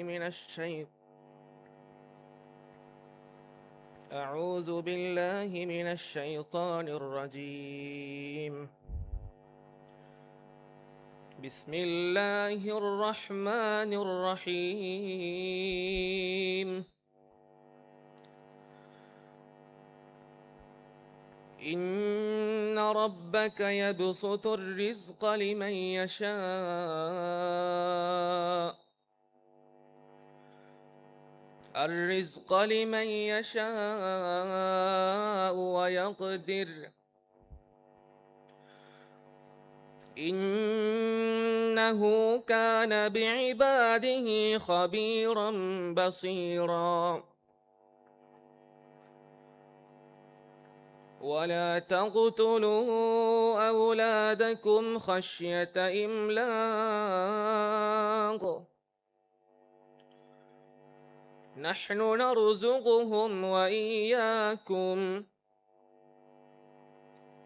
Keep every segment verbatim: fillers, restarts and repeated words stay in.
من الشيط-، أعوذ بالله من الشيطان الرجيم. بسم الله الرحمن الرحيم. إن ربك يبسط الرزق لمن يشاء، الرزق لمن يشاء ويقدر، إنه كان بعباده خبيرا بصيرا. ولا تقتلوا أولادكم خشية إملاق، نحن نرزقهم وإياكم،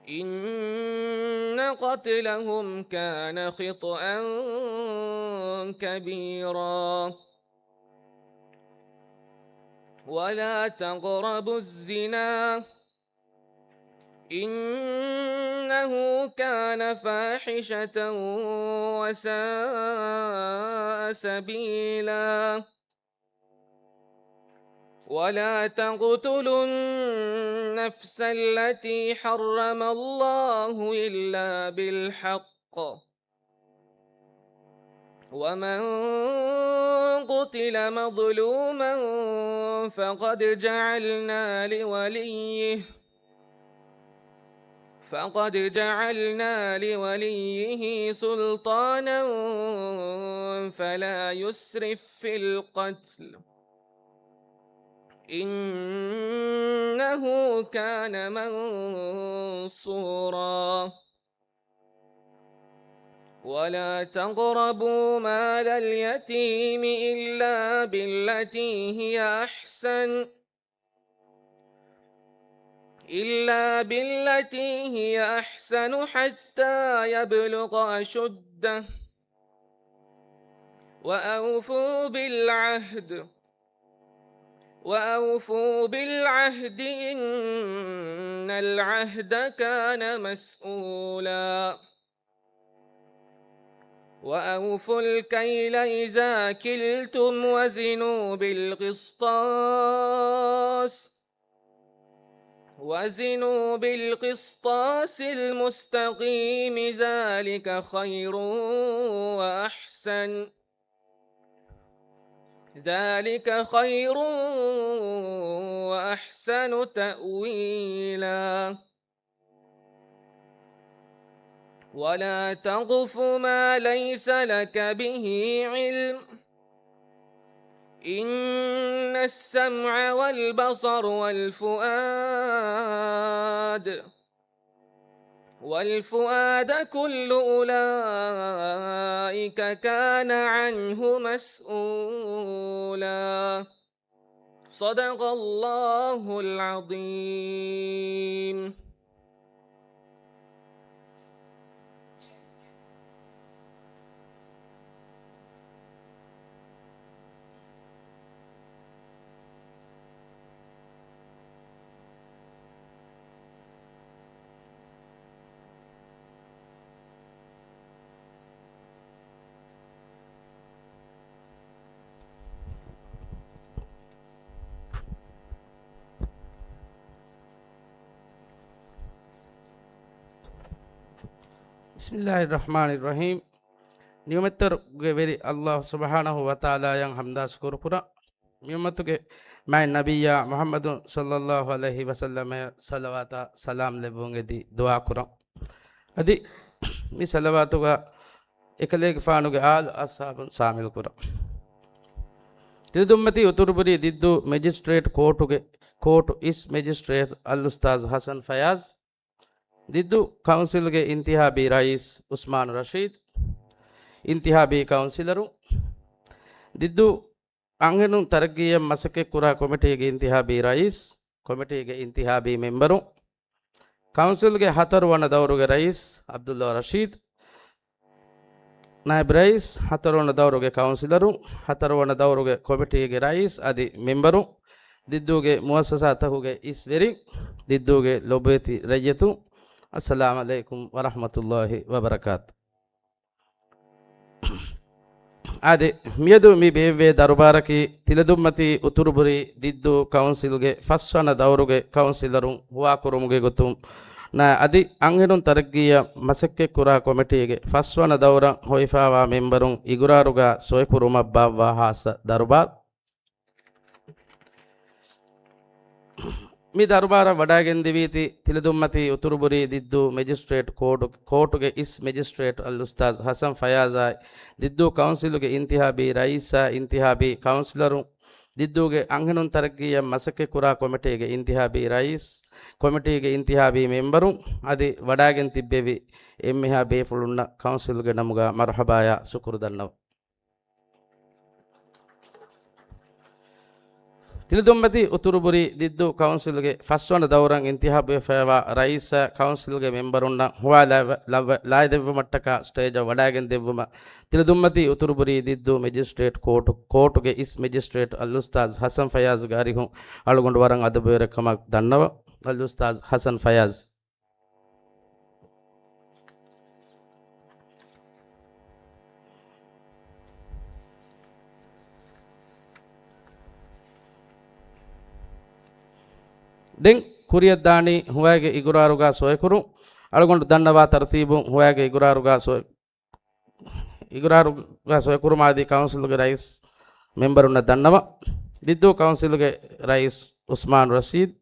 إن قتلهم كان خطأ كبيرا. ولا تقربوا الزنا، إنه كان فاحشة وساء سبيلا. ولا تقتلوا النفس التي حرم الله إلا بالحق، ومن قتل مظلوما فقد جعلنا لوليه، فقد جعلنا لوليه سلطانا فلا يسرف في القتل، إنه كان منصورا. ولا تقربوا مال اليتيم إلا بالتي هي أحسن، إلا بالتي هي أحسن حتى يبلغ أشده، وأوفوا بالعهد، وأوفوا بالعهد إن العهد كان مسؤولا. وأوفوا الكيل إذا كلتم وزنوا بالقسطاس، وزنوا بالقسطاس المستقيم، ذلك خير وأحسن، ذلك خير وأحسن تأويلا. ولا تقف ما ليس لك به علم، إن السمع والبصر والفؤاد، والفؤاد كل أولئك كان عنه مسؤولا. صدق الله العظيم. بسم الله الرحمن الرحيم. ނިޢުމަތްތެރި ވެރި ﷲ ސުބްޙާނަހޫ ވަތަޢާލާއަށް ޙަމްދާ ޝުކުރު ކުރަން. މި އުއްމަތުގެ މާތް ނަބިއްޔާ މުޙައްމަދު ޞައްލައްލާހު ޢަލައިހި ވަސައްލަމައަށް ޞަލަވާތާ ސަލާމް ލެއްވުން އެދި ދުޢާ ކުރަން. އަދި މި ޞަލަވާތުގަ އެކަލޭގެފާނުގެ އާލު އަޞްޙާބުން ޝާމިލް ކުރަން. ދިދު އުއްމަތީ އުތުރުބުރީ ދިއްދޫ މެޖިސްޓްރޭޓް ކޯޓުގެ ކޯޓު އިސް މެޖިސްޓްރޭޓް އަލްއުސްތާޛު ޙަސަން ފަޔާޒް، ދިއްދޫ ކައުންސިލްގެ އިންތިޚާބީ ރައީސް ޢުސްމާނު ރަޝީދު، އިންތިޚާބީ ކައުންސިލަރު، ދިއްދޫ އަންހެނުން ތަރައްގީއަށް މަސައްކަތްކުރާ ކޮމިޓީގެ އިންތިޚާބީ ރައީސް، ކޮމިޓީގެ އިންތިޚާބީ މެމްބަރު، ކައުންސިލްގެ ހަތަރު ވަނަ ދައުރުގެ ރައީސް ޢަބްދުﷲ ރަޝީދު، ނާއިބް ރައީސް، ހަތަރުވަނަ ދައުރުގެ ކައުންސިލަރު، ހަތަރުވަނަ ދައުރުގެ ކޮމިޓީގެ ރައީސް އަދި މެމްބަރު، ދިއްދޫގެ މުއައްސަސާތަކުގެ އިސްވެރިން، ދިއްދޫގެ ލޮބުވެތި ރައްޔިތު، އައްސަލާމު ޢަލައިކުމް ވަރަޙްމަތުﷲި ވަބަރަކާތު. އާދެ، މިއަދު މި ބޭއްވޭ ދަރުބާރަކީ ތިލަދުންމަތީ އުތުރުބުރީ ދިއްދޫ ކައުންސިލްގެ ފަސްވަނަ ދައުރުގެ ކައުންސިލަރުން ހުވާކުރުމުގެ ގޮތުން އަދި އަންހެނުން ތަރައްގީއަށް މަސައްކަތްކުރާ ކޮމިޓީގެ ފަސްވަނަ ދައުރަށް ހޮވިފާވާ މެމްބަރުން އިގުރާރުގާ ސޮއިކުރުމަށް ބާއްވާ ހާއްސަ ދަރުބާރު. މި ދަރުބާރަށް ވަޑައިގެންދެވީތީ، ތިލަދުންމަތީ އުތުރުބުރީ ދިއްދޫ މެޖިސްޓްރޭޓް ކޯޓު، ކޯޓުގެ އިސް މެޖިސްޓްރޭޓް އަލްއުސްތާޛު ޙަސަން ފަޔާޒާއި، ދިއްދޫ ކައުންސިލުގެ އިންތިހާބީ ރައީސާ އިންތިހާބީ ކައުންސިލަރުން، ދިއްދޫގެ އަންހެނުން ތަރައްގީއަށް މަސައްކަތްކުރާ ކޮމިޓީގެ އިންތިހާބީ ރައީސް، ކޮމިޓީގެ އިންތިހާބީ މެމްބަރުން އަދި ވަޑައިގެން ތިއްބެވި އެންމެހާ ބޭފުޅުންނަށް ކައުންސިލްގެ ނަމުގާ މަރުޙަބާޔާ ޝުކުރު ދަންނަވަން. ތިލަދުންމަތީ އުތުރުބުރީ ދިއްދޫ ކައުންސިލްގެ ފަސްވަނަ ދައުރަށް އިންތިހާބުވެފައިވާ ރައީސާ ކައުންސިލްގެ މެމްބަރުންނަށް ހުވާ ލާ-، ލާ-، ލާދެއްވުމަށްޓަކާ ސްޓޭޖަށް ވަޑައިގެން ދެއްވުމަށް ތިލަދުންމަތީ އުތުރުބުރީ ދިއްދޫ މެޖިސްޓްރޭޓް ކޯޓު، ކޯޓުގެ އިސް މެޖިސްޓްރޭޓް އަލްއުސްތާޛު ޙަސަން ފަޔާޒުގެ އަރިހުން އަޅުގަނޑު ވަރަށް އަދަބުވެރިކަމަށް ދަންނަވަން. އަލްއުސްތާޛު ޙަސަން ފަޔާޒު. ދެން ކުރިއަށްދާނީ ހުވައިގެ އިގުރާރުގާ ސޮއިކުރުން. އަޅުގަނޑު ދަންނަވާ ތަރުތީބުން ހުވައިގެ އިގުރާރުގާ ސޮއި-، އިގުރާރުގާ ސޮއިކުރުމާއި ކައުންސިލުގެ ރައީސް މެމްބަރުންނަށް ދަންނަވަން. ދިއްދޫ ކައުންސިލުގެ ރައީސް އުސްމާން ރަޝީދު.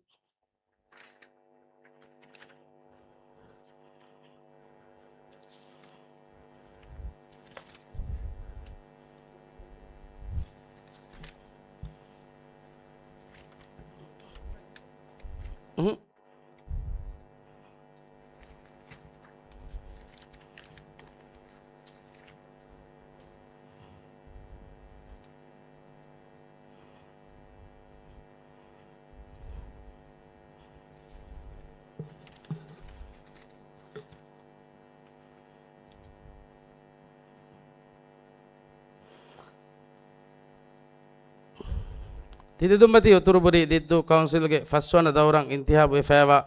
ތިލަދުންމަތީ އުތުރުބުރީ ދިއްދޫ ކައުންސިލްގެ ފަސްވަނަ ދައުރަށް އިންތިހާބުވެފައިވާ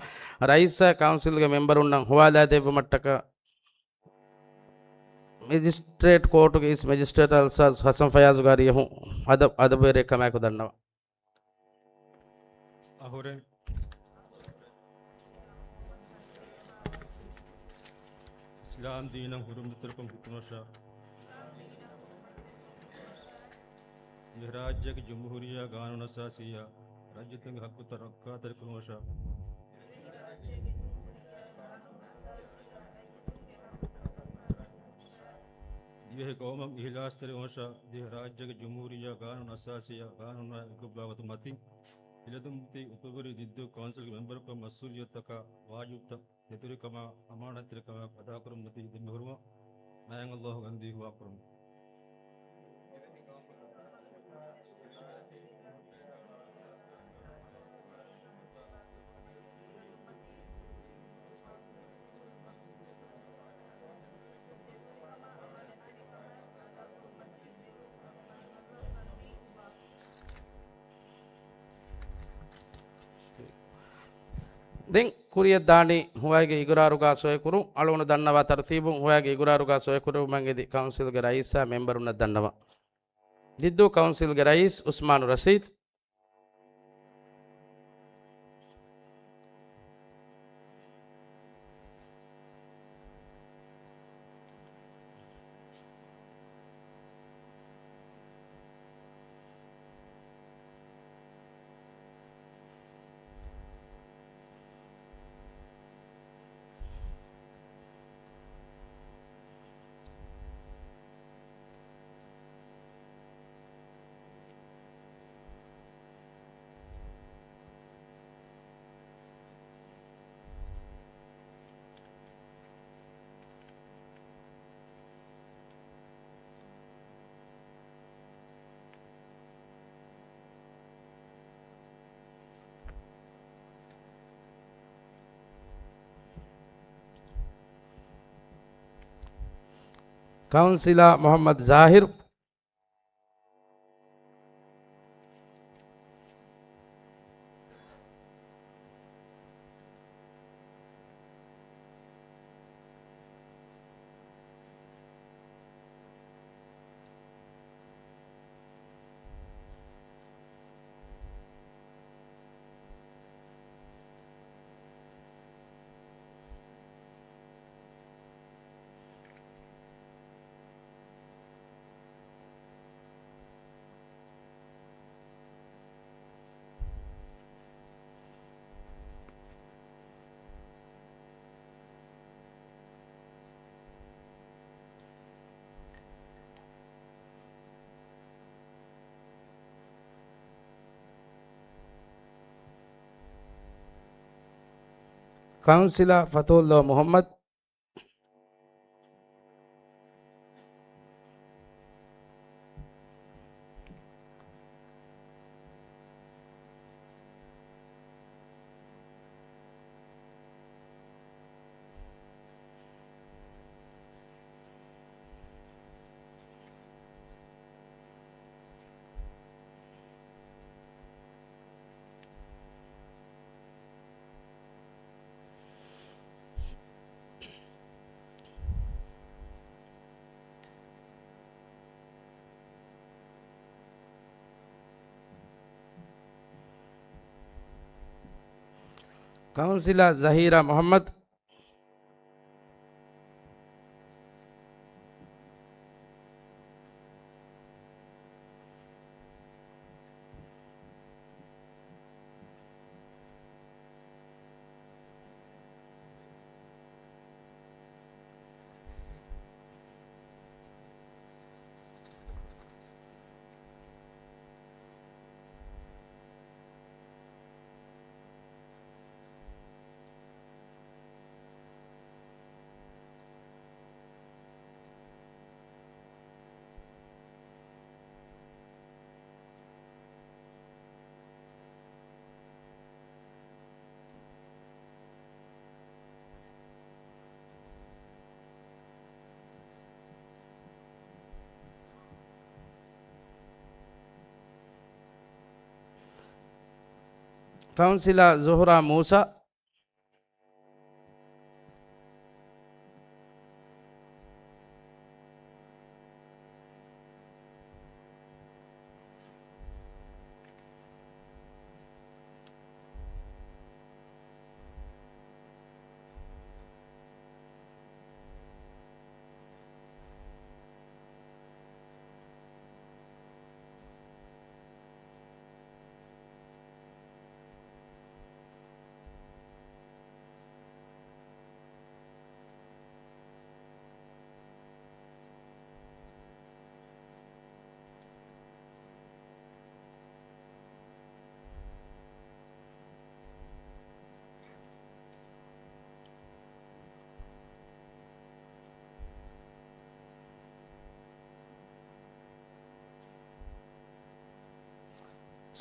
ރައީސާ ކައުންސިލްގެ މެމްބަރުންނަށް ހުވާލާދެއްވުމަށްޓަކާ މެޖިސްޓްރޭޓް ކޯޓުގެ އިސް މެޖިސްޓްރޭޓް އަލްއުސްތާޛު ޙަސަން ފަޔާޒުގެ އަރިހުން އަދަ-، އަދަބުވެރިކަމާއެކު ދަންނަވަން. އަހުރެން އިސްލާމް ދީނަށް ހުރުމަތުކޮށް ހިތުނަށާ، މި ރާއްޖޭގެ ޖުމްހޫރިއްޔާ ގާނޫނު އަސާސީއާ ރައްޔިތުންގެ ހައްގުތައް ރައްކާތެރިކުރުމަށާ، ދިވެހި ގައުމަށް އިހްލާސްތެރިވުމަށާ، ދިވެހި ރާއްޖޭގެ ޖުމްހޫރިއްޔާ ގާނޫނު އަސާސީއާ ގާނޫނާ އެކުއްބާގޮތުން މަތިން، ތިލަދުންމަތީ އުތުރުބުރީ ދިއްދޫ ކައުންސިލްގެ މެމްބަރަކުގެ މަސްއޫލިއްޔަތުތަކާ ވާޖިބުތައް ދޭތެރިކަމާ އަމާނާތްތެރިކަމާ އަދާކުރުން މަތީ ދެމިހުރުމަށް މާތް ﷲ ގަންދީ ހުވާކުރުން. ދެން ކުރިއަށްދާނީ ހުވައިގެ އިގުރާރުގާ ސޮއިކުރުން. އަޅުގަނޑު ދަންނަވާ ތަރުތީބުން ހުވައިގެ އިގުރާރުގާ ސޮއިކުރުމަށް އެދި ކައުންސިލްގެ ރައީސާ މެމްބަރުންނަށް ދަންނަވަން. ދިއްދޫ ކައުންސިލްގެ ރައީސް އުސްމާނު ރަޝީދު. ކައުންސިލާ މުޙައްމަދު ޒާހިރު. ކައުންސިލާ ފަތުޙުﷲ މުޙައްމަދު. ކައުންސިލާ ޒަހީރާ މުޙައްމަދު. ކައުންސިލާ ޒުހުރާ މޫސާ.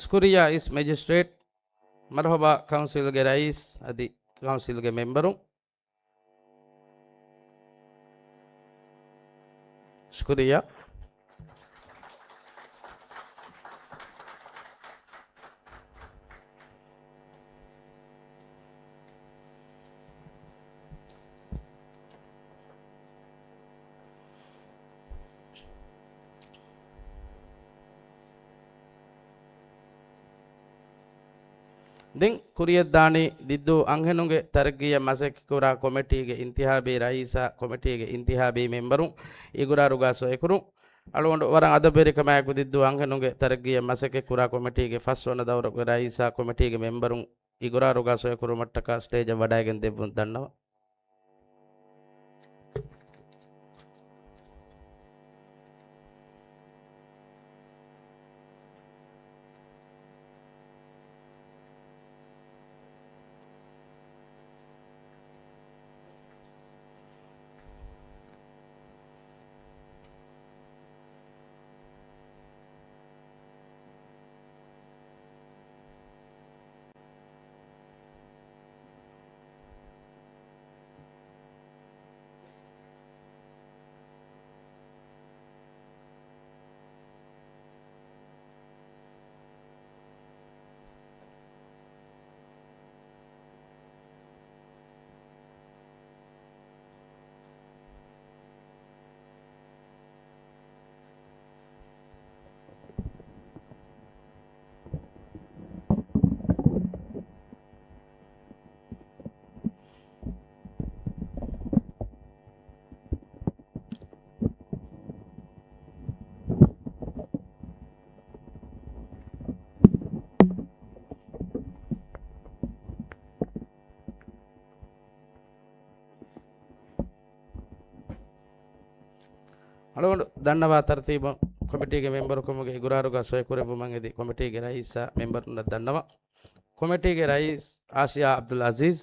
ޝުކުރިއްޔާ އިސް މެޖިސްޓްރޭޓް. މަރުޙަބާ ކައުންސިލްގެ ރައީސް އަދި ކައުންސިލްގެ މެމްބަރުން. ޝުކުރިއްޔާ. ދެން ކުރިޔަށްދާނީ ދިއްދޫ އަންހެނުންގެ ތަރައްގީއަށް މަސައްކަތްކުރާ ކޮމިޓީގެ އިންތިހާބީ ރައީސާ، ކޮމިޓީގެ އިންތިހާބީ މެމްބަރުން އިގުރާރުގާ ސޮއިކުރުން. އަޅުގަނޑު ވަރަށް އަދަބުވެރިކަމާއެކު ދިއްދޫ އަންހެނުންގެ ތަރައްގީއަށް މަސައްކަތްކުރާ ކޮމިޓީގެ ފަސްވަނަ ދައުރުގެ ރައީސާ، ކޮމިޓީގެ މެމްބަރުން އިގުރާރުގާ ސޮއިކުރުމަށްޓަކާ ސްޓޭޖަށް ވަޑައިގެން ދެއްވުން ދަންނަވަން. އަޅުގަނޑު ދަންނަވާ ތަރުތީބުން ކޮމިޓީގެ މެމްބަރުކަމުގެ އިގުރާރުގަ ސޮއިކުރެއްވުމަށް އެދި ކޮމިޓީގެ ރައީސާ މެމްބަރުންނަށް ދަންނަވަން. ކޮމިޓީގެ ރައީސް އާސިޔާ އަބްދުލް އަޒީޒް.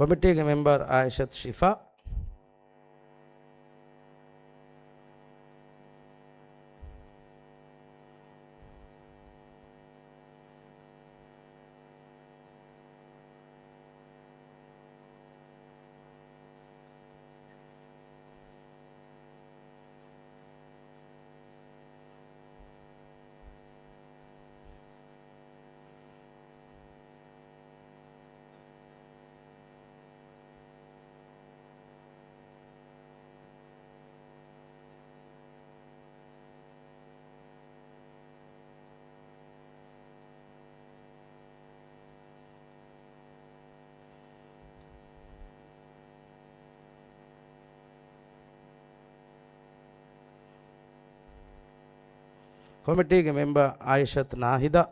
ކޮމިޓީގެ މެމްބަރު އާއިޝަތު ޝިފާ. ކޮމިޓީގެ މެމްބަރު އާއިޝަތު ނާހިދާ.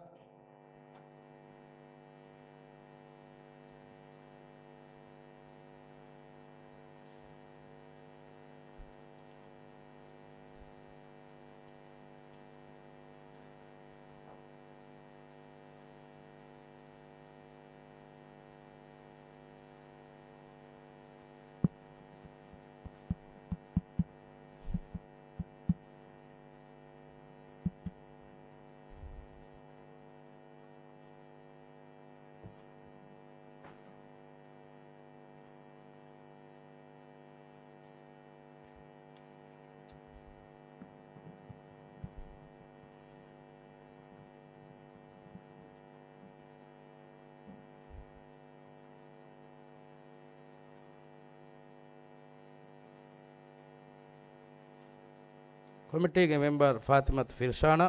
ކޮމިޓީގެ މެމްބަރު ފާތިމަތު ފިރްޝާނާ.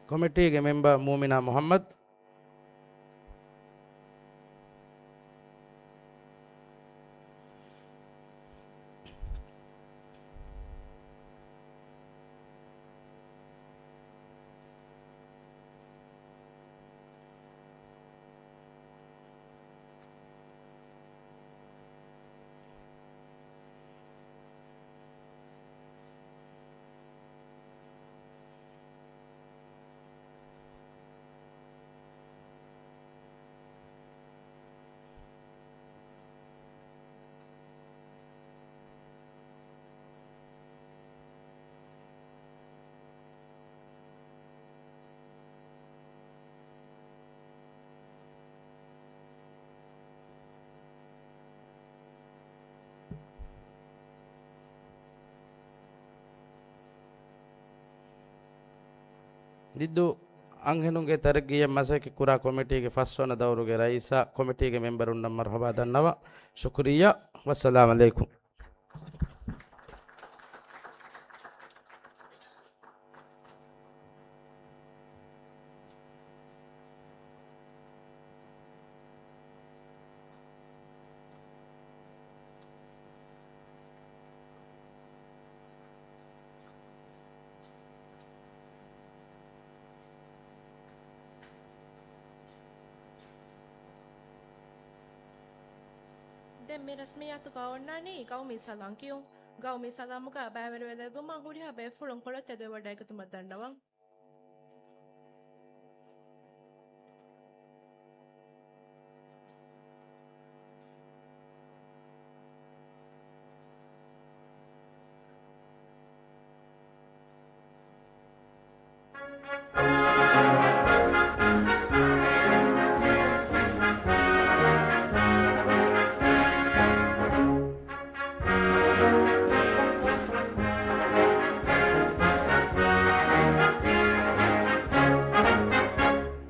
ކޮމިޓީގެ މެމްބަރު މޫމިނާ މުޙައްމަދު. ދިއްދޫ އަންހެނުންގެ ތަރައްގީއަށް މަސައްކަތް ކުރާ ކޮމިޓީގެ ފަސްވަނަ ދައުރުގެ ރައީސާ ކޮމިޓީގެ މެމްބަރުންނަށް މަރުޙަބާ ދަންނަވަން. ޝުކުރިއްޔާ. ވައްސަލާމް ޢަލައިކުމް. ދެން މި ރަސްމިއްޔާތުގަ އޮންނާނީ ގައުމީ ސަލާން ކިޔުން. ގައުމީ ސަލާމުގަ ބައިވެރިވެލެއްވުމަށް ހުރިހާ ބޭފުޅުން ކޮޅަށް ތެދުވެވަޑައިގަތުމަށް ދަންނަވަން.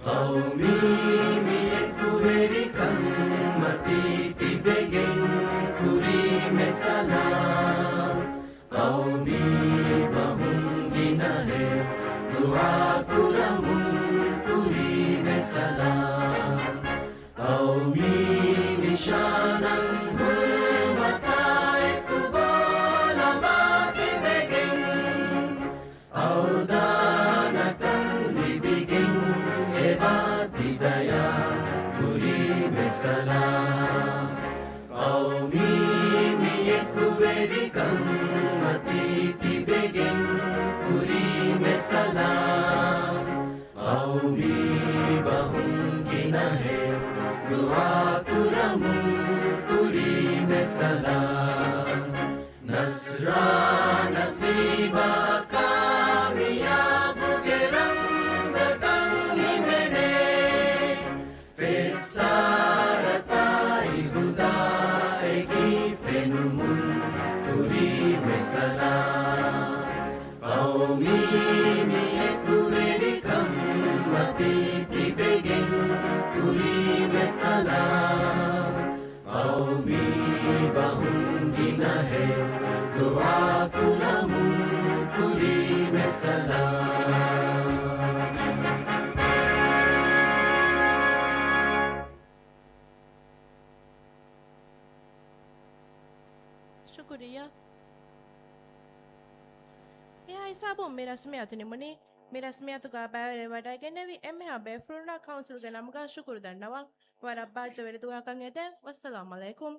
ޤައުމީ މި އެކުވެރިކަން މަތީ ތިބެގެން ކުރީމެ ސަލާމް. ޤައުމީ ބަހުން ގިނަހެޔޮ ދުޢާ ކުރަމުން ކުރީމެ ސަލާމް. ޤައުމީ ނިޝާނަށް ހުރުމަތާ އެކު ބޯލަމާ ތިބެގެން އަވްދާނަކަން ލިބިގެން އެބާ ތި ދަޔާ ކުރީމެ ސަލާމް. ޤައުމީ މި އެކުވެރިކަން މަތީ ތިބެގެން ކުރީމެ ސަލާމް. ޤައުމީ ބަހުން ގިނަހެޔޮ ދުޢާ ކުރަމުން ކުރީމެ ސަލާމް. ނަޞްރާ ނަސީބާ ކާމިޔާބުގެ ރަމްޒަކަށް ހިމެނޭ. ފެއްސާރަތާއި ހުދާއެކީ ފެނުމުން ކުރީމެ ސަލާމް. ޤައުމީ މި އެކުވެރިކަން މަތީ ތިބެގެން ކުރީމެ ސަލާމް. ޤައުމީ ބަހުން ގިނަހެޔޮ ދުޢާ ކުރަމުން ކުރީމެ ސަލާމް. ޝުކުރިއްޔާ. އެހާ ހިސާބުން މި ރަސްމިއްޔާތު ނިމުނީ. މި ރަސްމިއްޔާތުގަ ބައިވެރިވެވަޑައިގެންނެވި އެންމެހާ ބޭފުޅުންނަށް ކައުންސިލްގެ ނަމުގަ ޝުކުރު ދަންނަވަން. ވަރަށް ބާއްޖަވެރި ދުވަހަކަށް އެދެން. ވައްސަލާމް ޢަލައިކުމް.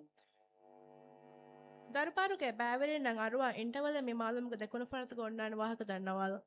ދަރުބާރުގެ ބައިވެރިންނަށް އަރުވާ އިންޓަވަލެއް މި މާލޫމުގެ ދެކުނު ފަރާތުގަ އޮންނާނެ ވާހަކަ ދަންނަވާލަ.